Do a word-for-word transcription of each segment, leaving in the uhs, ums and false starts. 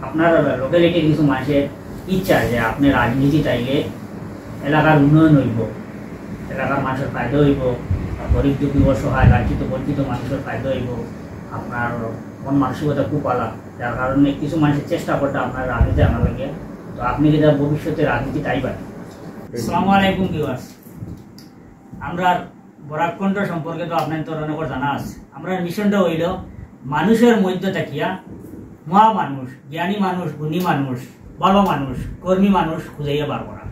আপনার লোকালিটির কিছু মানুষের ইচ্ছা যে আপনি রাজনীতিত আইলে এলাকার উন্নয়ন হইব, এলাকার মানুষের ফায়দা হইব, গরিব দুঃখী অসহায় লাঞ্ছিত বঞ্চিত মানুষের ফায়দা হইব। আপনার মন মানসিকতা খুব ভালা, যার কারণে কিছু মানুষের চেষ্টা করতে আপনার রাজনীতি আনা লাগে। তো আপনি কি তার ভবিষ্যতে রাজনীতিত আইবেন? আসসালামু আলাইকুম ভিউয়ার্স, আমরা বরাক কণ্ঠ সম্পর্কে তো আপনার তো অনেক জানা আছে। আমরা মিশনটা হইল মানুষের মধ্য থাকিয়া মহা মানুষ, জ্ঞানী মানুষ, গুণী মানুষ, ভালো মানুষ, কর্মী মানুষ খুঁজাইয়া বার করা।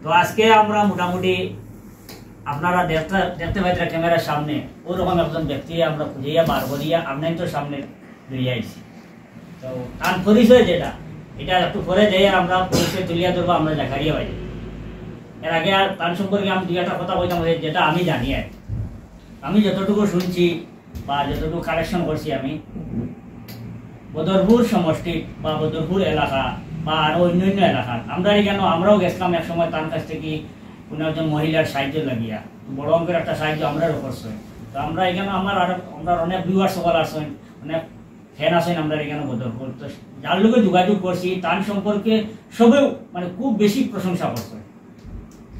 তো আজকে আমরা মোটামুটি আপনারা দেখতে দেখতে পাইতেরা ক্যামেরার সামনে ওরকম একজন ব্যক্তি আমরা খুঁজাইয়া বার করিয়া আপনার তো সামনে লইয়া আইছি। তো তার পরিচয় যেটা, এটা একটু পরে যাই আর আমরা পরিচয় তুলিয়া ধরবো আমরা জাকারিয়া ভাই। এর আগে আর তার সম্পর্কে আমি দুই একটা কথা কইতাম যে যেটা আমি জানি আর কি। আমি যতটুকু শুনছি বা যতটুকু কালেকশন করছি আমি, বদরপুর সমষ্টি বা বদরপুর এলাকা বা আরো অন্যান্য এলাকা, আমরা এখানে আমরাও গেছিলাম এক সময় তার কাছ থেকে কোনো একজন মহিলার সাহায্য লাগিয়া, বড় অঙ্কের একটা সাহায্য আমরারও করছে। তো আমরা এখানে আমার আর আমরা অনেক ভিউয়ার্স সকল আছেন, অনেক ফ্যান আছেন আমরা এখানে বদরপুর। তো যার লগে যোগাযোগ করছি তার সম্পর্কে সবেও মানে খুব বেশি প্রশংসা করছে,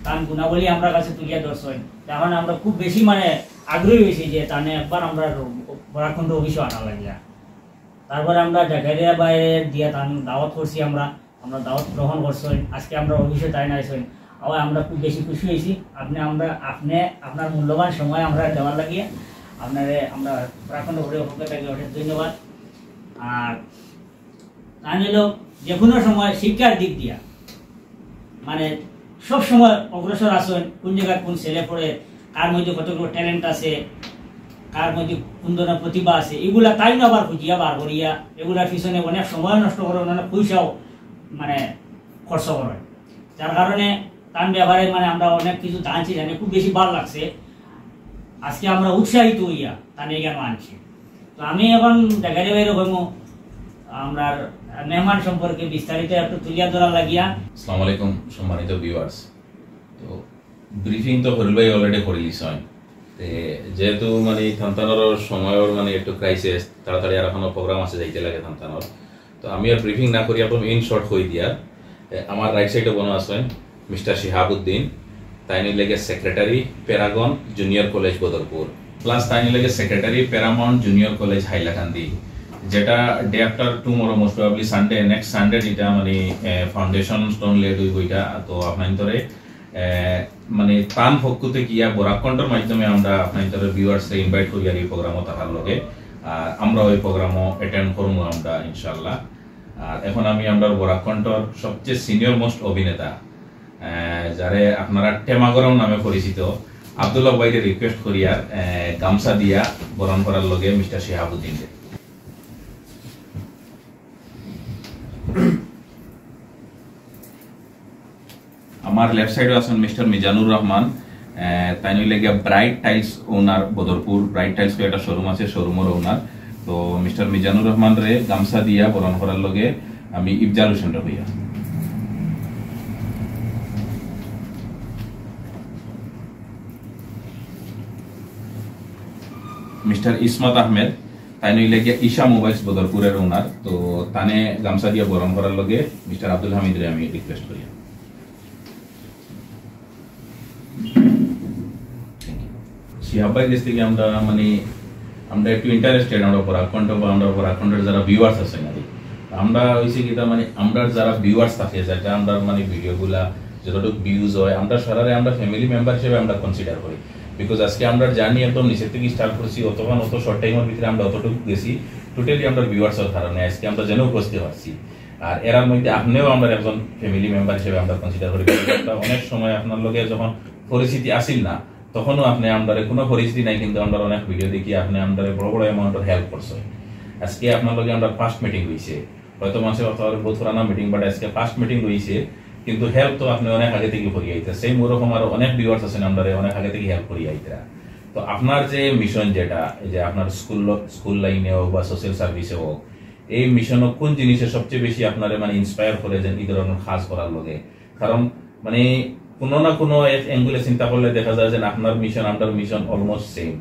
তার গুণাবলী আমরা কাছে তুলিয়া ধরছেন। এখন আমরা খুব বেশি মানে আগ্রহী হয়েছি যে তানে একবার আমরা বরাক কণ্ঠ অফিসে আনা লাগিয়া। তারপরে আমরা জাকারিয়া ভাইরে দিয়া তান দাওয়াত করছি আমরা, আমরা দাওয়াত গ্রহণ করছেন। আজকে আমরা অফিসে তাই নাইছেন, আবার আমরা খুব বেশি খুশি হয়েছি। আপনি আমরা আপনি আপনার মূল্যবান সময় আমরা দেওয়ার লাগিয়া আপনারে আমরা বরাক কণ্ঠ বোর্ডের পক্ষ থেকে অশেষ ধন্যবাদ। আর তান হলো যে কোনো সময় শিক্ষার দিক দিয়া মানে সব সময় অগ্রসর আছেন, কোন জায়গায় কোন ছেলে পড়ে, কার মধ্যে কতগুলো ট্যালেন্ট আছে, কার মধ্যে কোন ধরনের প্রতিভা আছে, এগুলা তাই না আবার খুঁজিয়া বার করিয়া এগুলার পিছনে অনেক সময় নষ্ট করে, অনেক পয়সাও মানে খরচ করে। যার কারণে তার ব্যাপারে মানে আমরা অনেক কিছু জানছি, জানি খুব বেশি ভালো লাগছে। আজকে আমরা উৎসাহিত হইয়া তার এই গান আনছি। তো আমি এখন জাকারিয়া ভাইরে কইমু আমরার মেহমান সম্পর্কে বিস্তারিত একটু তুলিয়া ধরা লাগিয়া। আসসালামু আলাইকুম সম্মানিত ভিউয়ার্স। তো ব্রিফিং তো হরিল ভাই অলরেডি করিলিছইন। তে যেহেতু মানে থানতানোর সময়র মানে একটু ক্রাইসিস, তাড়াতাড়ি আর এখনো প্রোগ্রাম আছে যাইতে লাগে থানতানোর। তো আমি আর ব্রিফিং না করি একদম ইন শর্ট কই দিয়ার। এ, আমার রাইট সাইডে বনো আছেন মিস্টার শিহাবুদ্দিন, তাইন অইলেগি secretary Paragon junior college Badarpur, plus তাইন অইলেগি secretary Paramount junior college Hailakandi, যেটা day after tomorrow, most probably Sunday, next Sunday যেটা মানে ফাউন্ডেশন স্টোন লেড হইব এটা। তো আপনার ধরে এ, মানে তান পক্ষ থেকে ইয়া বরাক কণ্ঠর মাধ্যমে আমরা আপনার ভিউয়ার্সরে ইনভাইট করি আর এই প্রোগ্রামও থাকার লগে। আর আমরা ওই প্রোগ্রামও অ্যাটেন্ড করবো আমরা ইনশাআল্লাহ। আর এখন আমি আমরা বরাক কণ্ঠর সবচেয়ে সিনিয়র মোস্ট অভিনেতা, এ, যারে আপনারা টেমাগরম নামে পরিচিত, আব্দুল্লাহ ভাইরে রিকোয়েস্ট করি আর এ, গামছা দিয়া বরণ করার লগে মিস্টার শিহাবুদ্দিনরে। আমার লেফট সাইডে আছেন মিস্টার মিজানুর রহমান, আহ, তাইন অইলেগি ব্রাইট টাইলস ওনার বদরপুর, ব্রাইট টাইলস একটা শোরুম আছে, শোরুমর ওনার। তো মিস্টার মিজানুর রহমানরে গামছা দিয়া বরণ করার লগে আমি ইফজাল হোসেনরে কইয়া। মিস্টার ইসমাত আহমেদ, তাইন অইলেগি ঈশা মোবাইলস বদরপুরের ওনার, তো তানে গামছা দিয়া বরণ করার লগে মিস্টার আব্দুল হামিদরে আমি রিকোয়েস্ট করি। শিহাব ভাইর গেছ থাকি আমরা মানে আমরা একটু ইন্টারেস্টেড, আমরা বরাক কণ্ঠ বা আমরা বরাক কণ্ঠর যারা ভিউয়ার্স আছেন আর কি। আমরা হইছে কিতা মানে আমরা যারা ভিউয়ার্স থাকে, যেটা আমরা মানে ভিডিওগুলা যতটুকু ভিউজ হয়, আমরা সারারে আমরা ফ্যামিলি মেম্বার হিসেবে আমরা কনসিডার করি। বিকজ আজকে আমরা জার্নি একদম নিচের থেকে স্টার্ট করছি, অতক্ষণ অত শর্ট টাইমের ভিতরে আমরা অতটুকু গেছি, টোটালি আমরা ভিউয়ার্সের কারণে আজকে আমরা যেন উপস্থিত পারছি। আর এরার মধ্যে আপনিও আমরা একজন ফ্যামিলি মেম্বার হিসেবে আমরা কনসিডার করি। আমরা অনেক সময় আপনার লগে যখন পরিস্থিতি আসিল না, তখনও আপনি আমরারে কোনো পরিস্থিতি নাই, কিন্তু আমরা অনেক ভিডিও দেখি আপনি আমরারে বড় বড় অ্যামাউন্টের হেল্প করছেন। আজকে আপনার লগে আমরা ফার্স্ট মিটিং হইছে, হয়তো মানুষের কথা বলে বহুত পুরানা মিটিং, বাট আজকে ফার্স্ট মিটিং হইছে, কিন্তু হেল্প তো আপনি অনেক আগে থেকে করিয়া আইতে। সেম ওরকম আরো অনেক ভিউয়ার্স আছেন আমরারে অনেক আগে থেকে হেল্প করিয়া আইতেরা। তো আপনার যে মিশন যেটা, এই যে আপনার স্কুল, স্কুল লাইনে হোক বা সোশ্যাল সার্ভিসে হোক, এই মিশনও কোন জিনিসে সবচেয়ে বেশি আপনারে মানে ইন্সপায়ার করে যেন এই ধরনের কাজ করার লগে? কারণ মানে কোনো না কোনো এক অ্যাঙ্গুলে চিন্তা করলে দেখা যায় যে আপনার মিশন, আমরার মিশন অলমোস্ট সেম।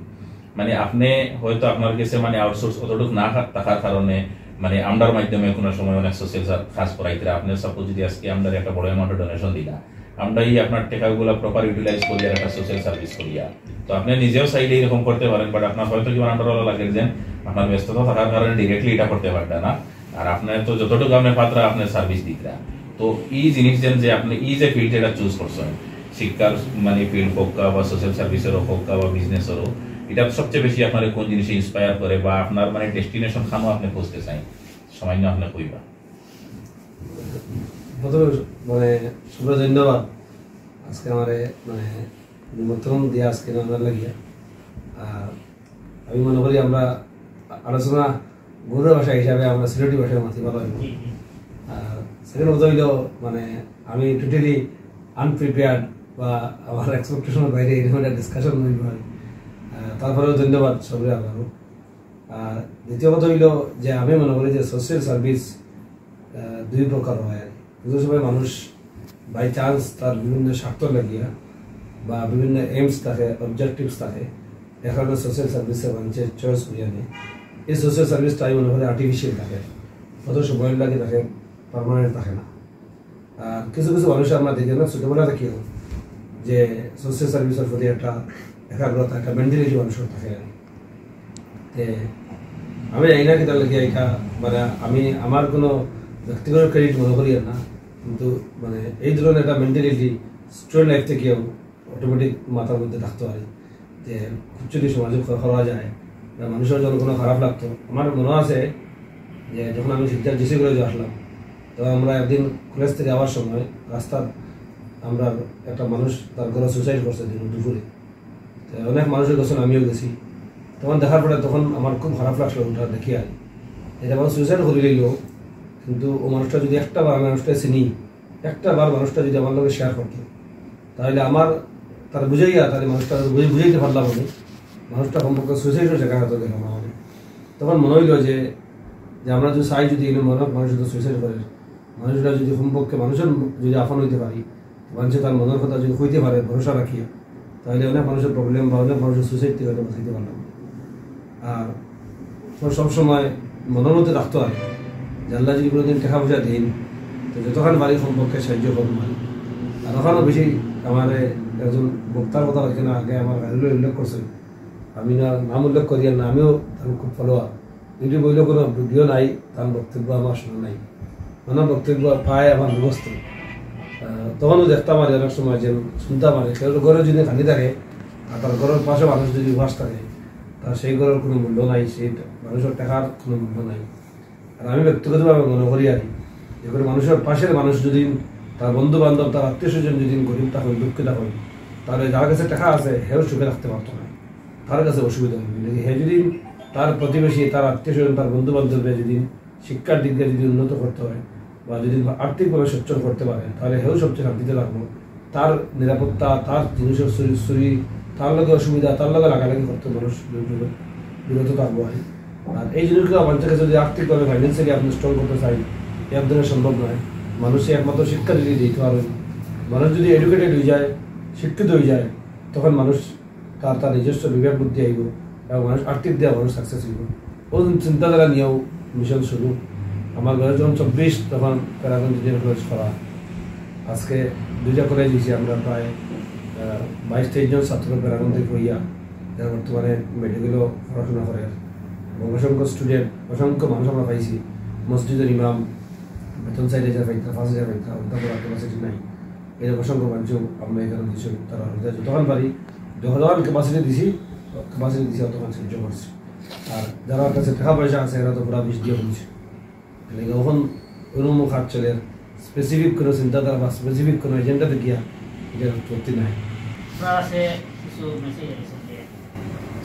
মানে আপনি হয়তো আপনার গেছে মানে আউটসোর্স অতটুকু না থা-, থাকার কারণে মানে আমরার মাধ্যমে কোনো সময় অনেক সোশ্যাল কাজ করাইতরা। আপনি সাপোজ যদি আজকে আমরা একটা বড় অ্যামাউন্ট ডোনেশন দিলা, আমরা এই আপনার টাকাগুলা প্রপার ইউটিলাইজ করিয়া একটা সোশ্যাল সার্ভিস করিয়া, তো আপনি নিজেও চাইলে এরকম করতে পারেন, বাট আপনার হয়তো কিবা আমরা লাগে যে আপনার ব্যস্ততা থাকার কারণে ডিরেক্টলি এটা করতে পারতা না। আর আপনি তো যতটুকু আপনি পারতরা আপনি সার্ভিস দিতরা। তো এই জিনিস যেন যে আপনি এই যে ফিল্ড যেটা চুজ করছেন, শিক্ষার মানে ফিল্ড হোক বা সোশ্যাল সার্ভিসের হোক বা বিজনেসের হোক, এটা সবচেয়ে বেশি আপনার কোন জিনিসে ইন্সপায়ার করে বা আপনার মানে ডেস্টিনেশন খানো আপনি খুঁজতে চাই, সামান্য আপনি কইবা। প্রথমে মানে শুভ্র ধন্যবাদ আজকে আমারে মানে নিমন্ত্রণ দিয়া আজকে আমার লাগিয়া। আর আমি মনে করি আমরা আলোচনা গৌড় ভাষা হিসাবে আমরা সিলেটি ভাষায় মাতি ভালো হইব। আর সেকেন্ড কথা হইল মানে আমি টোটালি আনপ্রিপেয়ার্ড বা আমার এক্সপেকটেশনের বাইরে এরকম একটা ডিসকাশন হইব আর তারপরেও ধন্যবাদ সবরে আপনারও। আর দ্বিতীয় কথা হইল যে আমি মনে করি যে সোশ্যাল সার্ভিস দুই প্রকার হয় আর কি। কিছু সময় মানুষ বাই চান্স তার বিভিন্ন স্বার্থ লাগিয়া বা বিভিন্ন এইমস থাকে, অবজেক্টিভস থাকে, এ কারণে সোশ্যাল সার্ভিসে মানুষের চয়েস করিয়া নেয়। এই সোশ্যাল সার্ভিসটা আমি মনে করি আর্টিফিশিয়াল থাকে, কত সময় লাগে থাকে, পার্মানেন্ট থাকে না। আর কিছু কিছু মানুষ আমরা দেখি না ছোটবেলা থাকিও যে সোশ্যাল সার্ভিসের প্রতি একটা একাগ্রতা, একটা মেন্টালিটি মানুষের থাকে আর কি। তে আমি জানি না কিতার লাগি এটা মানে আমি আমার কোনো ব্যক্তিগত ক্রেডিট মনে করি আর না, কিন্তু মানে এই ধরনের একটা মেন্টালিটি স্টুডেন্ট লাইফ থেকে অটোমেটিক মাথার মধ্যে থাকতে পারে যে খুচুরি সমাজে খ- করা যায় বা মানুষের যখন কোনো খারাপ লাগতো। আমার মনে আছে যে যখন আমি শিলচর জিসি কলেজে আসলাম, তখন আমরা একদিন কলেজ থেকে আওয়ার সময় রাস্তার আমরা একটা মানুষ তার ঘরে সুইসাইড করছে দিন দুপুরে। তো অনেক মানুষের কাছে আমিও গেছি, তখন দেখার পরে তখন আমার খুব খারাপ লাগছিল ওটা দেখি আর এটা মানুষ সুইসাইড করে নিল। কিন্তু ও মানুষটা যদি একটা বার আমি মানুষটা চিনি, একটা বার মানুষটা যদি আমার লগে শেয়ার করতো, তাহলে আমার তার বুঝাইয়া তাহলে মানুষটা বুঝে বুঝাইতে পারলাম আমি, মানুষটা সম্পর্কে সুইসাইডের জায়গায় হয়তো গেলাম আমাদের। তখন মনে হইল যে যে আমরা যদি চাই যদি এনে মনে মানুষ যদি সুইসাইড করে, মানুষরা যদি সম্পর্কে মানুষের যদি আফন হইতে পারি, মানুষে তার মনের কথা যদি কইতে পারে ভরসা রাখিয়া, তাহলে অনেক মানুষের প্রবলেম বা অনেক মানুষের সুইসাইড থেকে হয়তো বাঁচাইতে পারলাম। আর সব- সবসময় মনের মধ্যে রাখতে হয় যে আল্লাহ যদি কোনোদিন টাকা পয়সা দেন, তো যতক্ষণ পারি সম্পর্কে সাহায্য করবো আর। আর ওখানেও বেশি আমার একজন বক্তার কথা রাখে না, আগে আমার গাড়িগুলো উল্লেখ করছে, আমি না নাম উল্লেখ করি আর না, আমিও তার খুব ফলোয়ার। ইউটিউব হইলে কোনো ভিডিও নাই, তার বক্তব্য আমার শোনা নাই, ওনার বক্তব্য প্রায় আমার মুখস্থ। আহ, তখনও দেখতাম আর অনেক সময় যে শুনতাম আর কেউ ঘরে যদি খালি থাকে আর তার ঘরের পাশে মানুষ যদি উপাস থাকে, তার সেই ঘরের কোনো মূল্য নাই, সেই মানুষের টাকার কোনো মূল্য নাই। আর আমি ব্যক্তিগতভাবে মনে করি আর কি, যে কোনো মানুষের পাশের মানুষ যদি তার বন্ধু বান্ধব তার আত্মীয় স্বজন যদি গরিব থাকেন দুঃখী থাকেন, তাহলে যার কাছে টাকা আছে হেও সুখে রাখতে পারতো না। তার কাছে অসুবিধা হবে। কিন্তু হে যদি তার প্রতিবেশী, তার আত্মীয় স্বজন, তার বন্ধু বান্ধবরা যদি শিক্ষার দিক দিয়ে যদি উন্নত করতে হয় বা যদি আর্থিকভাবে সচ্ছল করতে পারে, তাহলে হেও সবচেয়ে শান্তিতে থাকবো। তার নিরাপত্তা, তার জিনিসের চুরি চুরি, তার লগে অসুবিধা, তার লগে লাগালাগি করতে মানুষ বিরত থাকবো আর কি। আর এই জিনিসগুলো মানুষের কাছে যদি আর্থিকভাবে ফাইন্যান্সিয়ালি আপনি স্ট্রং করতে চাই, এক দিনে সম্ভব নয়। মানুষে একমাত্র শিক্ষা যদি দিতে পারেন, মানুষ যদি এডুকেটেড হয়ে যায়, শিক্ষিত হয়ে যায়, তখন মানুষ তার তার নিজস্ব বিবেক বুদ্ধি আইব এবং মানুষ আর্থিক দিয়ে মানুষ সাকসেস হইব। ওই চিন্তাধারা নিয়েও মিশন শুরু। আমার বয়স যখন চব্বিশ, তখন প্যারাগন ইঞ্জিনিয়ার কলেজ করা। আজকে দুইটা কলেজ হয়েছে, আমরা প্রায় আহ, বাইশ তেইশ জন ছাত্র প্যারাগন থেকে হইয়া যারা বর্তমানে মেডিকেলও পড়াশোনা করে এবং অসংখ্য স্টুডেন্ট, অসংখ্য মানুষ আমরা পাইছি। মসজিদের ইমাম বেতন চাইলে যা পাইতা, পাঁচ হাজার পাইতা, অধ্যাপক ক্যাপাসিটি নাই। এর অসংখ্য মানুষ আমরা এখানে দিচ্ছি, তারা হয়তো যতক্ষণ পারি যতক্ষণ ক্যাপাসিটি দিছি, ক্যাপাসিটি দিছি অতক্ষণ সাহায্য করছি। আর যারা কাছে টাকা পয়সা আছে এরা তো পুরা বিষ দিয়ে বলছে। মানে যখন ওরকম কাজ চলে, স্পেসিফিক কোনো চিন্তাধারা বা স্পেসিফিক কোনো এজেন্ডা দেখিয়া এটা উৎপত্তি নাই। আপনার কাছে কিছু মেসেজ আছে যে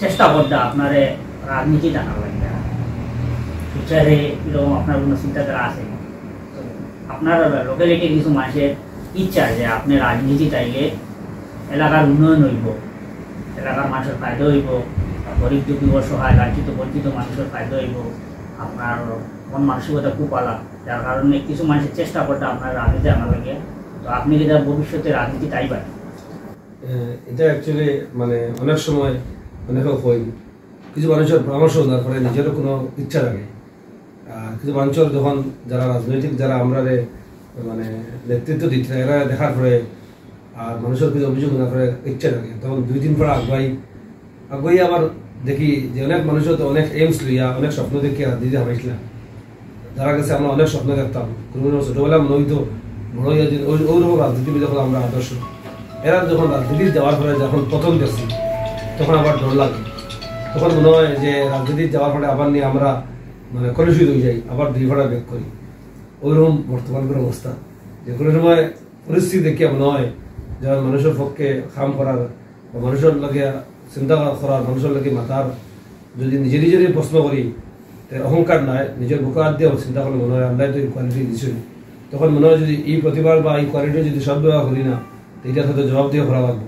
চেষ্টা করতে আপনারে রাজনীতি টাকা লাগে ফিউচারে এরকম আপনার কোনো চিন্তাধারা আছে? আপনার লোকালিটির কিছু মানুষের ইচ্ছা যে আপনি রাজনীতি তাইলে এলাকার উন্নয়ন হইব, এলাকার মানুষের ফায়দা হইব, গরিব দুঃখী অসহায় লাঞ্ছিত বঞ্চিত মানুষের ফায়দা হইব। আপনার মন মানসিকতা খুব ভালো, যার কারণে কিছু মানুষের চেষ্টা করতে আপনার রাজনীতি আনা লাগে। তো আপনি কি তার ভবিষ্যতে রাজনীতি তাইবেন? এটা অ্যাকচুয়ালি মানে অনেক সময় অনেকে কই, কিছু মানুষের পরামর্শ দেওয়ার পরে নিজেরও কোনো ইচ্ছা লাগে। আর কিছু মানুষর যখন যারা রাজনৈতিক, যারা আমরারে মানে নেতৃত্ব দিতরা, এরা দেখার পরে আর মানুষর কিছু অভিযোগ শোনার পরে ইচ্ছা জাগে, তখন দুই দিন পরে আগুয়াই আগুয়াই আবার দেখি যে অনেক মানুষও তো অনেক এইমস লইয়া অনেক স্বপ্ন দেখিয়া রাজনীতি হামাইছিলা। যারা গেছে আমরা অনেক স্বপ্ন দেখতাম, কোনো কোনো ছোটবেলা মনে হইতো বড় হইয়া যে ওই ওইরকম রাজনীতিবিদ যখন আমরা আদর্শ, এরা যখন রাজনীতি যাওয়ার পরে যখন পতন গেছে, তখন আবার ডর লাগে। তখন মনে হয় যে রাজনীতি যাওয়ার পরে আবার নিয়ে আমরা মানে কলুষিত হয়ে যাই, আবার দুই ফাড়া ব্যাক করি। ওইরকম বর্তমানকার অবস্থা, যে কোনো সময় পরিস্থিতি দেখিয়া মনে হয় যেন মানুষর পক্ষে কাম করার বা মানুষর লগে চিন্তা করার, মানুষর লগে মাতার, যদি নিজে নিজেরই প্রশ্ন করি, তে অহংকার নাই, নিজের বুকে হাত দিয়ে চিন্তা করলে মনে হয় আল্লাহ তো এই কোয়ালিটি দিছইন। তখন মনে হয় যদি এই প্রতিভা বা এই কোয়ালিটি যদি সদ্ব্যবহার করি না, তো এটা হয়তো জবাব দিয়ে করা লাগবো।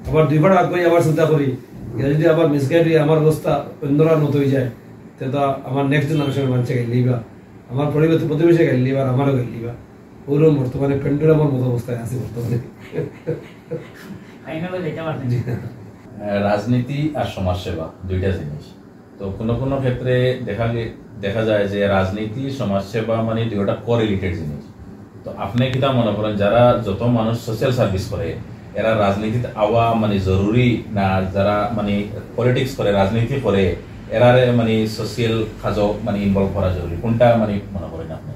আবার দুইবার আগুয়াই আবার চিন্তা করি, এটা যদি আবার মিসগাইড হয়ে আমার অবস্থা অন্যরার মতো হয়ে যায়, তে তো আমার নেক্সট জেনারেশনের মানুষে গাইল নিবা, আমার পরিবেশ প্রতিবেশে গাইল নিবা, আর আমারও গাইল নিবা। ওরও বর্তমানে পেন্ডুলামর মতো অবস্থায় আছে বর্তমানে। ফাইনালে যেতে পারতেন। জি। আহ, রাজনীতি আর সমাজসেবা দুইটা জিনিস। তো কোনো কোনো ক্ষেত্রে দেখা গে- দেখা যায় যে রাজনীতি, সমাজসেবা মানে দুইটা কোরিলেটেড জিনিস। তো আপনি কিতা মনে করেন, যারা যত মানুষ সোশ্যাল সার্ভিস করে, এরা রাজনীতিত আওয়া মানে জরুরি না, যারা মানে পলিটিক্স করে, রাজনীতি করে, এরারে মানে সোশ্যাল কাজও মানে ইনভলভ করা জরুরি, কোনটা মানে মনে করেন আপনি?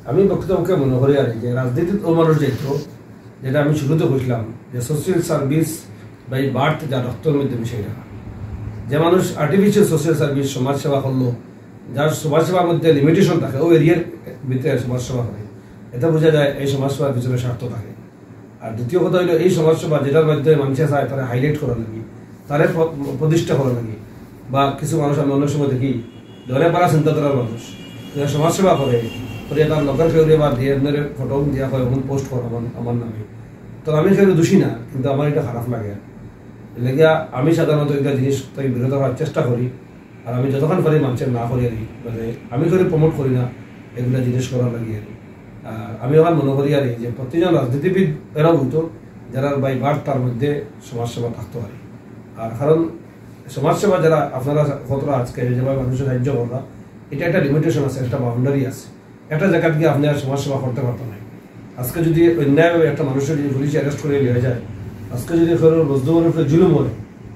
আমি ব্যক্তিগতভাবে মনে করি আর কি যে রাজনীতিত ও মানুষ যাইতো, যেটা আমি শুরুতে কইছিলাম, যে সোশ্যাল সার্ভিস বাই বার্থ যা রক্তর মধ্যে মিশে রাখা। যে মানুষ আর্টিফিশিয়াল সোশ্যাল সার্ভিস, সমাজসেবা করলো, যার সমাজসেবার মধ্যে লিমিটেশন থাকে, ও এরিয়ার ভিতরে সমাজসেবা করে, এটা বোঝা যায় এই সমাজসেবার ভিতরে স্বার্থ থাকে। আর দ্বিতীয় কথা হইলো, এই সমাজসেবা যেটার মাধ্যমে মানুষে চায় তারা হাইলাইট করা লাগে, তারে প্র- প্রতিষ্ঠা করা লাগে। বা কিছু মানুষ আমি অনেক সময় দেখি, ধরে পারা চিন্তাধারার মানুষ, যে সমাজসেবা করে, করে তার লোকের কেউ বা দিয়ে ফটো দিয়া হয়, অমন পোস্ট কর আমার আমার নামে। তো আমি কেউ দোষী না, কিন্তু আমার এটা খারাপ লাগে। এর লাগিয়া আমি সাধারণত এটা জিনিস থেকে বিরত রাখার চেষ্টা করি। আর আমি যতক্ষণ পারি মানুষের না করি আর কি, মানে আমি করে প্রমোট করি না এগুলা জিনিস করার লাগি আর কি। আর আমি এখন মনে করি আর কি যে প্রতিজন রাজনীতিবিদ এরাও হইতো, যারা বাই বার্থ তার মধ্যে সমাজসেবা থাকতো আর কি। আর কারণ সমাজসেবা যারা আপনারা কতটা আজকে যেভাবে মানুষের সাহায্য করলা, এটা একটা লিমিটেশন আছে, একটা বাউন্ডারি আছে। একটা জায়গা থেকে আপনি আর সমাজসেবা করতে পারতেন না। আজকে যদি অন্যায়ভাবে একটা মানুষের যদি পুলিশে অ্যারেস্ট করে নিয়ে যায়, আজকে যদি কেউ মজলুমের উপরে জুলুম হয়,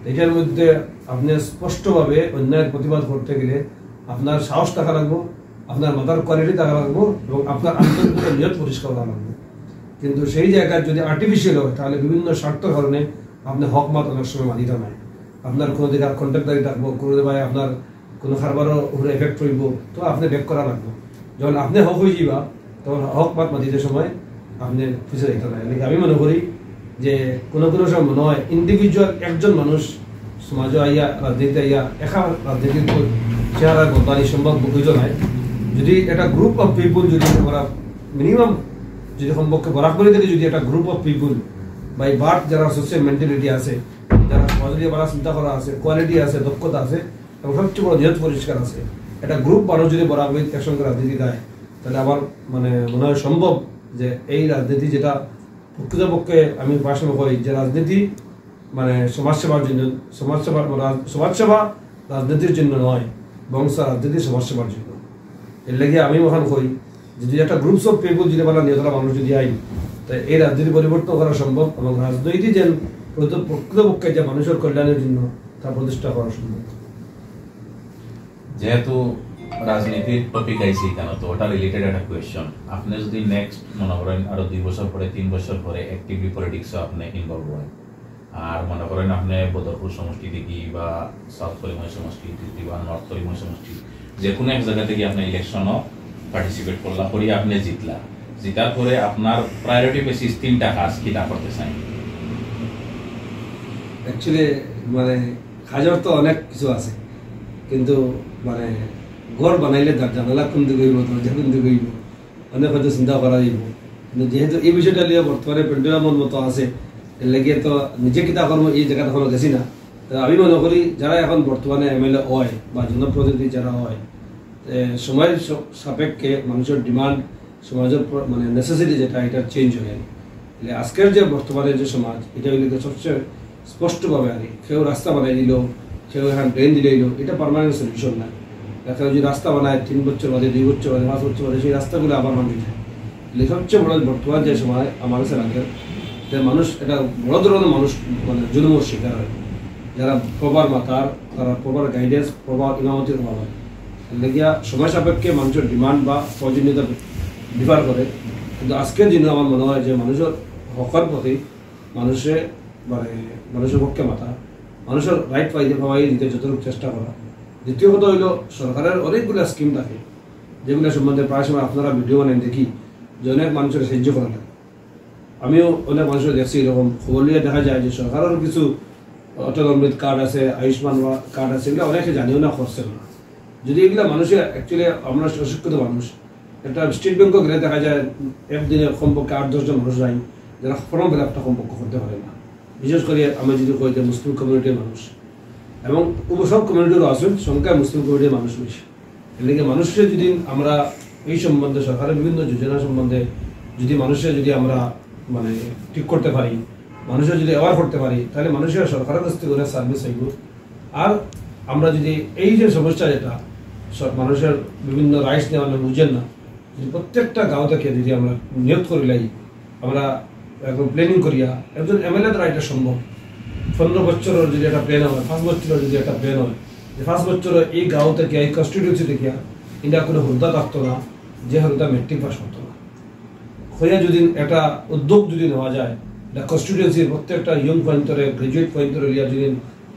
এটার মধ্যে আপনি স্পষ্টভাবে অন্যায়ের প্রতিবাদ করতে গেলে আপনার সাহস থাকা লাগবো, আপনার মাথার কোয়ালিটি থাকা লাগবো এবং আপনার আন্তরিকতার নিয়ত পরিষ্কার হওয়া লাগবো। কিন্তু সেই জায়গায় যদি আর্টিফিশিয়াল হয়, তাহলে বিভিন্ন স্বার্থর কারণে আপনি হক মাত অনেক সময় মানিতে নাই। আপনার কোনো দিকে কন্ট্রাক্টদারি থাকবো, কোনো দিকে আপনার কোনো কারবারও উপরে এফেক্ট হইব, তো আপনি ব্যাক করা লাগবো। যখন আপনি হক হয়ে যাবা, তখন হক মাত মাতিতে সময় আপনি পিছিয়ে যাইতে না। এর লাগি আমি মনে করি যে কোনো কোনো সময় মনে হয় ইন্ডিভিজুয়াল একজন মানুষ সমাজে আইয়া, রাজনীতি আইয়া একা রাজনীতির তো চেহারা বদলানি সম্ভব হইতো নাই। যদি একটা গ্রুপ অফ পিপল যদি আমরা মিনিমাম যদি সম্পর্কে বরাক ভ্যালি থেকে যদি একটা group of people by birth যারা সোশ্যাল মেন্টালিটি আছে, যারা সমাজে বাড়া চিন্তা করা আছে, কোয়ালিটি আছে, দক্ষতা আছে, এবং সবচেয়ে বড় নিয়ত পরিষ্কার আছে, একটা গ্রুপ মানুষ যদি বরাক ভ্যালিত একসঙ্গে রাজনীতি দেয়, তাহলে আমার মানে মনে হয় সম্ভব যে এই রাজনীতি যেটা প্রকৃতপক্ষে আমি ভাষণে কই যে রাজনীতি মানে সমাজসেবার জন্য, সমাজসেবার রাজ- সমাজসেবা রাজনীতির জন্য নয়, বরং রাজনীতি সমাজসেবার জন্য। এর লাগি আমি ওখানে কই যদি একটা গ্রুপস অফ পিপল যদি মানে নিয়তলা মানুষ যদি আইন, তাই এই রাজনীতি পরিবর্তন করা সম্ভব এবং রাজনীতি যেন প্রকৃত- প্রকৃতপক্ষে যে মানুষের কল্যাণের জন্য তা প্রতিষ্ঠা করা সম্ভব। যেহেতু রাজনীতির টপিক আইছে এখানে, তো ওটা রিলেটেড একটা কোয়েশ্চন। আপনি যদি নেক্সট মনে করেন আরো দুই বছর পরে, তিন বছর পরে অ্যাক্টিভলি পলিটিক্সে আপনি ইনভলভ হন, আর মনে করেন আপনি বদরপুর সমষ্টি থেকে বা সাউথ করিমগঞ্জ সমষ্টি থেকে বা নর্থ করিমগঞ্জ সমষ্টি, যে কোনো এক জায়গা থেকে আপনি ইলেকশনও পার্টিসিপেট করলা, করি আপনি জিতলা, জিতার পরে আপনার প্রায়োরিটি বেসিস তিনটা কাজ কিতা করতে চাই? অ্যাকচুয়ালি মানে কাজর তো অনেক কিছু আছে, কিন্তু মানে ঘর বানাইলে তার জানালা কোন দিকে হইব, দরজা কোন দিকে হইব, অনেক হয়তো চিন্তা করা হইব। কিন্তু যেহেতু এই বিষয়টা নিয়ে বর্তমানে পেন্ডুলামর মতো আছে, এর লাগিয়ে তো নিজে কিতা করবো এই জায়গাটা এখনো গেছি না। তো আমি মনে করি যারা এখন বর্তমানে এমএলএ হয় বা জনপ্রতিনিধি যারা হয়, এ, সময়ের স- সাপেক্ষে মানুষের ডিমান্ড, সমাজের প্র- মানে নেসেসিটি যেটা, এটা চেঞ্জ হয়। তাহলে আজকের যে বর্তমানে যে সমাজ, এটা হইলে তো সবচেয়ে স্পষ্টভাবে আর কি, কেউ রাস্তা বানাই দিল, কেউ এখানে ড্রেন দিলে দিল, এটা পার্মানেন্ট সলিউশন না। একটা যদি রাস্তা বানায় তিন বছর বাদে, দুই বছর বাদে, পাঁচ বছর বাদে, সেই রাস্তাগুলো আবার ভাঙি যায়। তাহলে সবচেয়ে বড় বর্তমান যে সময় আমার কাছে লাগে, যে মানুষ একটা বড় ধরনের মানুষ মানে জুলুমের শিকার হয়। যারা প্রপার মাতার, তারা প্রপার গাইডেন্স, প্রপার ইমামতির অভাব হয়। এর লাগিয়া সময় সাপেক্ষে মানুষের ডিমান্ড বা প্রয়োজনীয়তা ডিফার করে, কিন্তু আজকের দিনে আমার মনে হয় যে মানুষের হকের প্রতি মানুষে মানে মানুষের পক্ষে মাতা, মানুষের রাইট পাইতে পাওয়াই দিতে যতটুকু চেষ্টা করা। দ্বিতীয় কথা হইল, সরকারের অনেকগুলো স্কিম থাকে, যেগুলো সম্বন্ধে প্রায় সময় আপনারা ভিডিও বানান দেখি যে অনেক মানুষের সাহায্য করা লাগে। আমিও অনেক মানুষের দেখছি এরকম খবর নিয়ে দেখা যায় যে সরকারের কিছু অটল অমৃত কার্ড আছে, আয়ুষ্মান কার্ড আছে, এগুলো অনেকে জানিও না, করছে না। যদি এগুলো মানুষের অ্যাকচুয়ালি আমরা অশিক্ষিত মানুষ, একটা স্টেট ব্যাংকও গেলে দেখা যায় একদিনে কমপক্ষে আট দশ জন মানুষ যায় যারা ফর্ম ফিল আপটা কমপক্ষে করতে পারে না। বিশেষ করে আমি যদি কই যে মুসলিম কমিউনিটির মানুষ, এবং অন্য সব কমিউনিটিরও আছেন, সংখ্যায় মুসলিম কমিউনিটির মানুষ বেশি। এর লিগে মানুষকে যদি আমরা এই সম্বন্ধে, সরকারের বিভিন্ন যোজনা সম্বন্ধে যদি মানুষকে যদি আমরা মানে ঠিক করতে পারি, মানুষের যদি অ্যাওয়ার করতে পারি, তাহলে মানুষের সরকারের কাছ থেকে অনেক সার্ভিস হইব। আর আমরা যদি এই যে সমস্যা যেটা সব মানুষের বিভিন্ন রাইটস নিয়ে আমরা বুঝেন না, যদি প্রত্যেকটা গাঁও থেকে যদি আমরা নিয়ত করি লাই, আমরা এখন প্ল্যানিং করিয়া একজন এমএলএ দ্বারা এটা সম্ভব। পনেরো বছরের যদি একটা প্ল্যান হয়, পাঁচ বছরের যদি একটা প্ল্যান হয়, যে পাঁচ বছরে এই গাঁও থেকে, এই কনস্টিটিউয়েন্সি থেকে ইন্ডিয়া কোনো হুরুতা থাকতো না, যে হুরুতা মেট্রিক পাস করতো না। হইয়া যদি একটা উদ্যোগ যদি নেওয়া যায়, এটা কনস্টিটিউয়েন্সির প্রত্যেকটা ইয়ং পয়েন্টরে, গ্রাজুয়েট পয়েন্টরে লিয়া যদি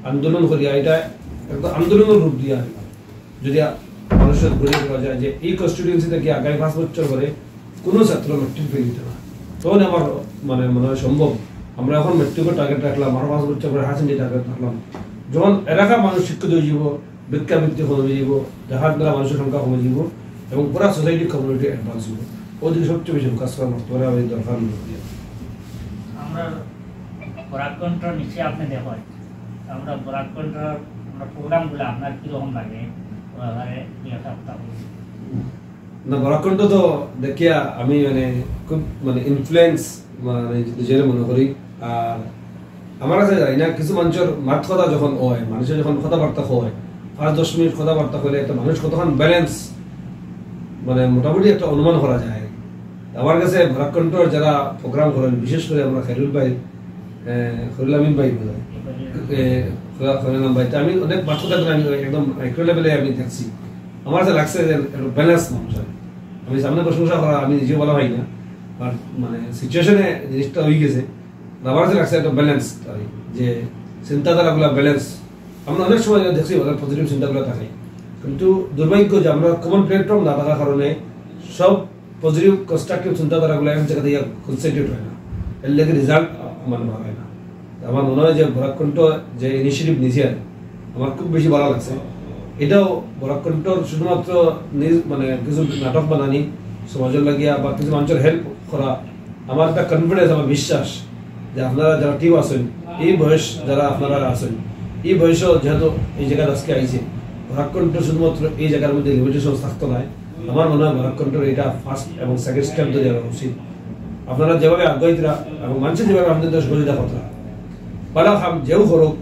আন্দোলন করিয়া, এটা একটা আন্দোলনের রূপ দিয়া আনবা। যদি মানুষের ঘুরে দেওয়া যায় যে এই কনস্টিটিউয়েন্সি থেকে আগামী পাঁচ বছর পরে কোনো ছাত্র মেট্রিক ফেল দিতে না, তখন আমার মানে মনে হয় সম্ভব। আমরা এখন মেট্রিকের টার্গেট রাখলাম, আরো পাঁচ বছর পরে হায়ার সেকেন্ডারি টার্গেট রাখলাম, যখন এলাকা মানুষ শিক্ষিত হয়ে যাব, ভিক্ষাবৃত্তি কমে যাব, দেখার দ্বারা মানুষের সংখ্যা কমে যাব এবং পুরা সোসাইটি কমিউনিটি অ্যাডভান্স হইব। ওদিকে সবচেয়ে বেশি ফোকাস করা বর্তমানে আমাদের দরকার মনে হয়। আমরা বরাক কণ্ঠ নিশ্চয়ই আপনি দেখেন, আমরা বরাক কণ্ঠ আমরা প্রোগ্রামগুলো আপনার কীরকম লাগে, ওভাবে দিয়ে থাকতাম। না, বরাক কণ্ঠ তো দেখিয়া আমি মানে খুব মানে ইনফ্লুয়েন্স মানে নিজের মনে করি। আর আমার কাছে জানি না, কিছু মানুষের মাত কথা যখন হয়, মানুষের যখন কথাবার্তা হয়, পাঁচ দশ মিনিট কথাবার্তা হলে একটা মানুষ কতক্ষণ ব্যালেন্স মানে মোটামুটি একটা অনুমান করা যায়। আমার কাছে বরাক কণ্ঠর যারা প্রোগ্রাম করেন, বিশেষ করে আমরা খৈরুল ভাই, আহ, খৈরুল আমিন ভাই বোধ হয়, আহ, খৈরুল আমিন ভাই, তো আমি অনেক মাত কথা বলে আমি একদম মাইক্রো লেভেলে আমি দেখছি। আমার কাছে লাগছে যে একটা ব্যালেন্স মানুষ হয়। আমি সামনে প্রশংসা করা আমি নিজেও ভালো হয় না, বাট মানে সিচুয়েশনে জিনিসটা হয়ে গেছে। আমার কাছে লাগছে একটা ব্যালেন্স, যে চিন্তাধারাগুলো ব্যালেন্স। আমরা অনেক সময় দেখছি ওদের পজিটিভ চিন্তাগুলো থাকে, কিন্তু দুর্ভাগ্য যে আমরা কমন প্ল্যাটফর্ম না থাকার কারণে সব পজিটিভ কনস্ট্রাকটিভ চিন্তাধারাগুলো এক জায়গা থেকে কনসেন্ট্রেট হয় না, এর লেগে রেজাল্ট মানে ভালো হয় না। আমার মনে হয় যে বরাক কণ্ঠ যে ইনিশিয়েটিভ নিছে, আমার খুব বেশি ভালো লাগছে। এটাও বরাক কণ্ঠর শুধুমাত্র নিজ মানে কিছু নাটক বানানি, সমাজের লাগিয়া বা কিছু মানুষের হেল্প করা, আমার একটা কনফিডেন্স, আমার বিশ্বাস যে আপনারা যারা টিম আছেন, এই বয়স যারা আপনারা আছেন, এই বয়সও যেহেতু এই জায়গায় আজকে আইছে, বরাক কণ্ঠ শুধুমাত্র এই জায়গার মধ্যে লিমিটেশন থাকতো নয়। আমার মনে হয় বরাক কণ্ঠর এটা ফার্স্ট এবং সেকেন্ড স্টেপ ধরে যাওয়া উচিত। আপনারা যেভাবে আগ্রহীরা এবং মানুষের যেভাবে আপনাদের সহযোগিতা করতে বালা কাম যেও করুক,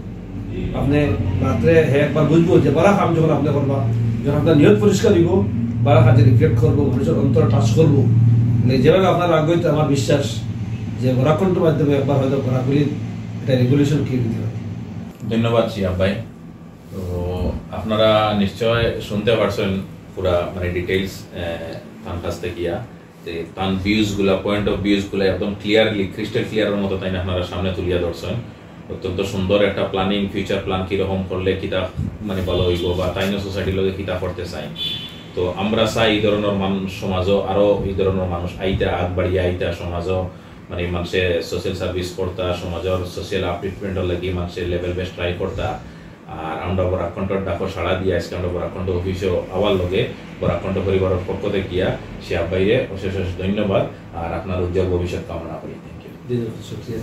আপনি রাত্রে হে একবার বুঝবো যে বালা কাম যখন আপনি করবা, যখন আপনার নিয়ত পরিষ্কার হইব, বালা কাজে রিফ্লেক্ট করবো, মানুষের অন্তর টাচ করবো। মানে যেভাবে আপনার আগ্রহীতে আমার বিশ্বাস যে বরাক কণ্ঠর মাধ্যমে একবার হয়তো বরাকভ্যালির একটা রেভলিউশন ক্রিয়েট দিতে পারে। ধন্যবাদ শিহাব ভাই। তো আপনারা নিশ্চয় শুনতে পারছেন পুরা মানে ডিটেইলস তার কাছ থেকে ইয়া, যে তার ভিউজ গুলা, পয়েন্ট অফ ভিউজ গুলা একদম ক্লিয়ারলি, ক্রিস্টাল ক্লিয়ারের মতো তাই আপনারা সামনে তুলিয়া ধরছেন। অত্যন্ত সুন্দর একটা প্ল্যানিং, ফিউচার প্ল্যান কিরকম করলে কিতা মানে ভালো হইব বা তাইনও সোসাইটির লগে কিতা করতে চাই। তো আমরা চাই এই ধরনের মানুষ সমাজও আরো এই ধরনের মানুষ আইতা, আগ বাড়িয়ে আইতা সমাজও, মানে মানুষে সোশ্যাল সার্ভিস করতা, সমাজের সোশ্যাল আপলিফটমেন্টর লাগি মানুষের লেভেল বেস্ট ট্রাই করতা। আর আমরা বরাক কণ্ঠর ডাকো সাড়া দিয়ে আজকে আমরা বরাক কণ্ঠ অফিসও আওয়ার লগে বরাক কণ্ঠ পরিবারের পক্ষ থেকে গিয়া শিহাব ভাইরে অশেষ অশেষ ধন্যবাদ আর আপনার উজ্জ্বল ভবিষ্যৎ কামনা করি। Thank you. জি, শুক্রিয়া।